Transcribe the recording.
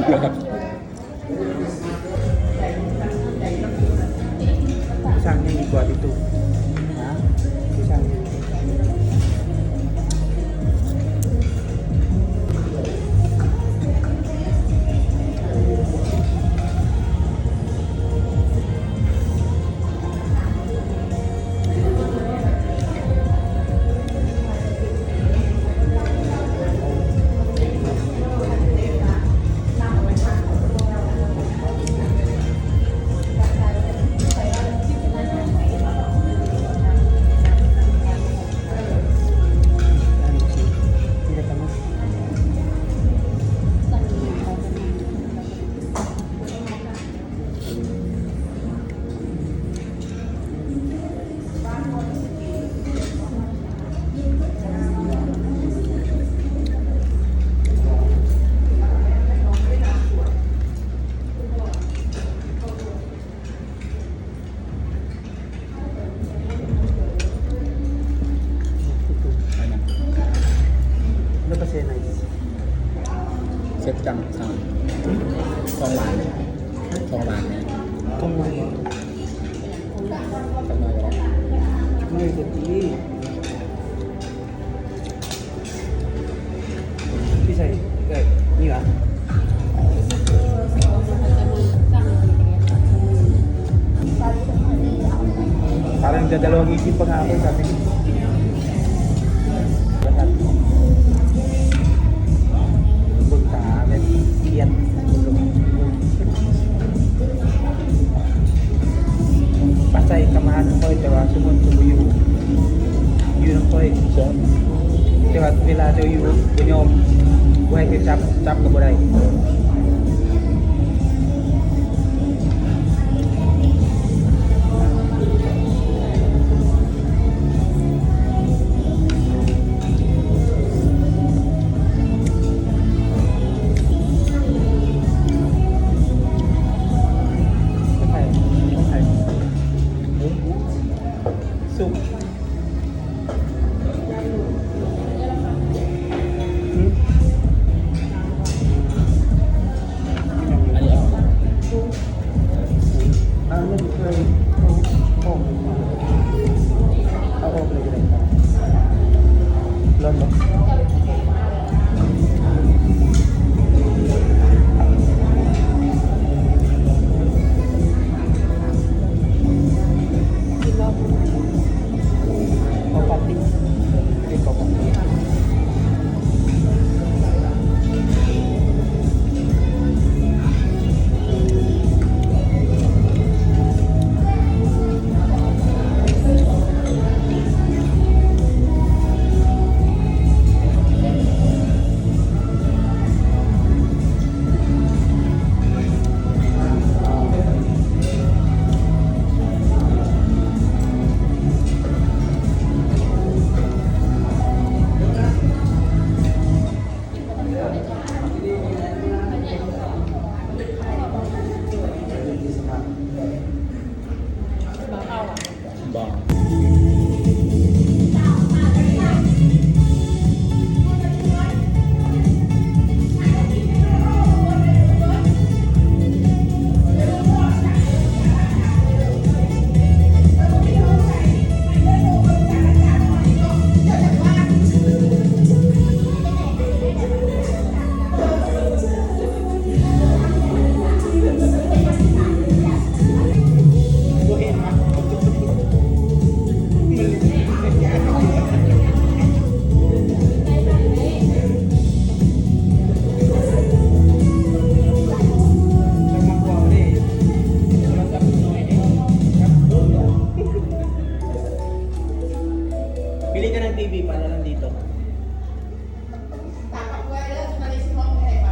ສັ່ງຫຍັງອີກບໍ່ຕິດຕູ້? ຮະ? ສັ່ງຫຍັງ? ແລ້ວກໍເຊໄນ ເຊັດກຳ ຂອງ ຂອງຫວານ ຂອງຫວານ ຂອງຫວານ ຈັກໜ້ອຍກໍໄດ້ ນີ້ຄືທີ່ ທີ່ໃສ່ເອື້ອຍ ນີ້ຫວາ? ເບິ່ງຕາແບບກຽດ ປາໄຊກຳມານຳຂ້ອຍ ແຕ່ວ່າສົມມຸດເຈົ້າບໍ່ຢູ່ ຢູ່ນຳຂ້ອຍ ແຕ່ວ່າເວລາເຈົ້າຢູ່ບໍ່ຍອມ ບໍ່ໃຫ້ເຈົ້າຈັບ ຈັບກໍບໍ່ໄດ້. ອັນນີ້ອອກ ເອົາ ເອົາອອກເລີຍກໍໄດ້ ລອງເບິ່ງ. ເອົາປັດຕິ ເອົາປັດຕິ. ບໍ່. Pili ka ng T V para lang dito. Tapos, wala, tumalisi mo ang hepa.